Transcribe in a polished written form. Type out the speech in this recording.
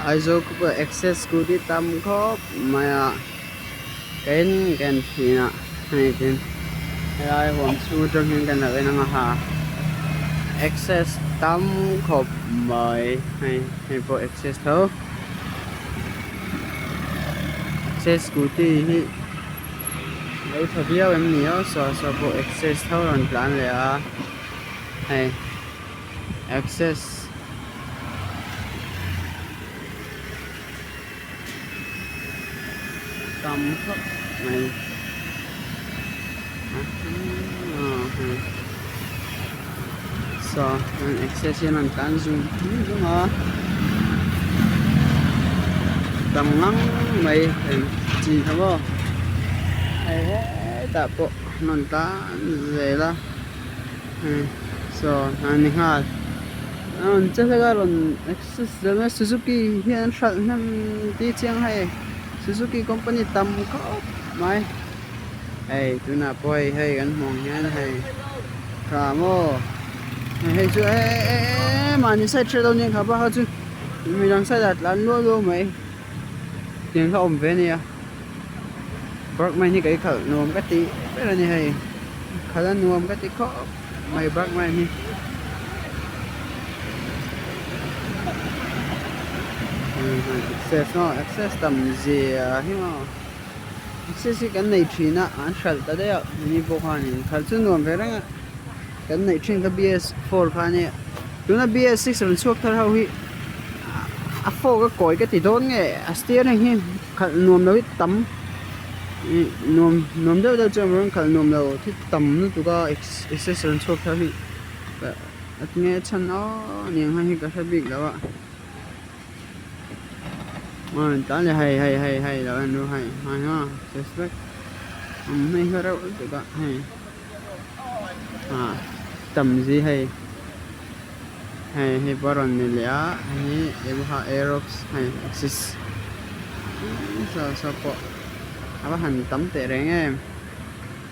Aizawl khawpui ah access scooty tam khawp mai a ken ken thin a hei tin helai huam chhung atang hian kan lo en ang a ha access tam khawp mai hei hei pawh access tho access scooty hi lo tha viau em ni aw saw saw pawh access tho a rawn tlan leh a hei access. Tam khawp mai saw an access hian an tlan zung zung a tam ngang mai chi kha maw hei hetah pawh an rawn tlan zel a. Saw a ni nghal a rawn che hlek a rawn access zel mai suzuki hian an hralh hnem tih chiang hei suzuki company tam khawp mai hei tunah pawh hei hei kan hmuh ang hian hei tha maw hei chu eee mahni side hriat loh nia kha pa kha chu midang side ah tlan luau luau mai tiang kha awm ve a nia. Bergman hi kei khalh nuam ka tih ber a ni hei khalh a nuam ka ti khawp mai Bergman hi. Access maw access tam zia hi maw access hi kan nei thin a an hralh ta daih a ni pawh khanin khalh chu nuam ve reng a kan neih thin kha BS four kha ania tuna BS six rawn chhuak thar ho hi a fork a kawi ka ti dawn nge a steering hi. Khalh nuam lo hi tam ih nuam nuam deuh deuh chuan rawn khalh nuam lo thi tam lutuk a accessory rawn chhuak thar hi a tinge a chhan aw ni ang hi ka hre bik lo a aw tah leh hei hei hei hei lo en ru hei hei ha respect awm hei hi reuh lutuk a hei ah tam zi hei Hei hei pawh a rawn ni leh a hei hi Yamaha Aerox hei axis saw saw pawh a va han tam teh reng em.